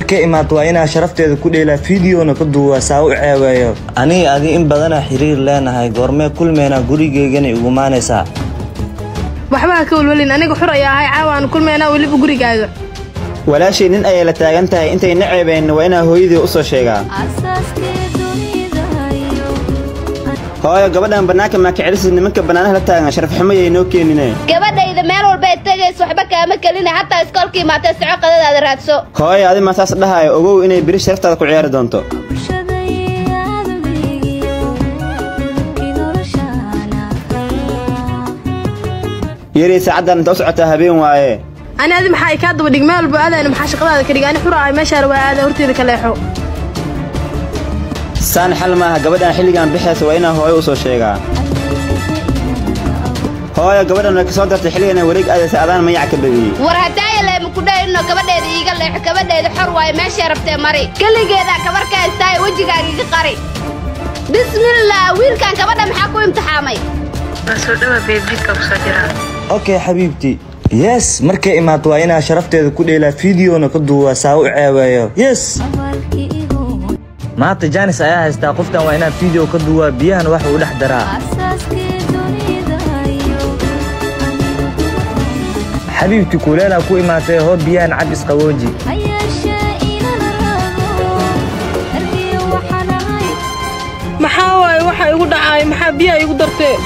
Markay imaato waa inaa sharafteeda ku dheelaa, fideona ka duuwaa saa u ceebeeyo. Aniga adi in badanaa xiriir leenahay, goormee kulmeynaa? Gurigeygana igumaanaysaa. Waxba ha ka walwalin, aniga xur ayaa ahay. Caawa aan kulmaynaa, weliba gurigaaga. Walaashay nin ayay la taagan tahay, intay na ceebeen waa inaa hooyadii u soo sheegaa. Hooyo, gabadhan bannaanka maa ka celisid? Nimanka bannaanaha la taagan sharaf xumo yay noo keenine. Gabadhayda meel walba ay tegayso waxba kaama kelina, hataa iskoolka imaatee soco, qadadaada raadso. Hooyo, adi maa saas dhahayo? Ogow inay beri sharaftaada ku ciyaari doonto. Yari, saacaddan inta u socotaa? Habeen waaye. Ani adi maxaa kaa daba dhig? Meel walba aadayna maxaa shaqadaada ka dhig? Ani xur ahay, meeshaa rabaa aada, horteeda ka leexo. Saan xal maaha, gabadhan xilligan bixaysa waa inaa hooyo u soo sheegaa. Hooyo, gabadhan way ka soo dartay xilligan ay wareeg aadaysa, adaan mayac ka badiyey. War haddaaya leema ku dhahayno, gabadheeda iiga leexo. Gabadheeda xor waayo, meeshay rabtee mari, keligeedaa kabar ka haystaaye wejigaaga iga qari. Bismillaah, wiilkan gabadha maxaa ku imtixaamay? Okay xabiibti, yes, markay imaato waa inaa sharafteeda ku dheelaa, fideona ka duuwaa saa u ceebeeyo. Yes, maanta janis ayaa haystaa qoftan, waa inaa video ka duuwaa, biyahan wax uu dhex daraa. Xabiibti, kuleelaa ku imaatay, hoo biyahan cab, isqabooji. Maxaa waaye waxa igu dhacaay? Maxaa biyaha igu dartee?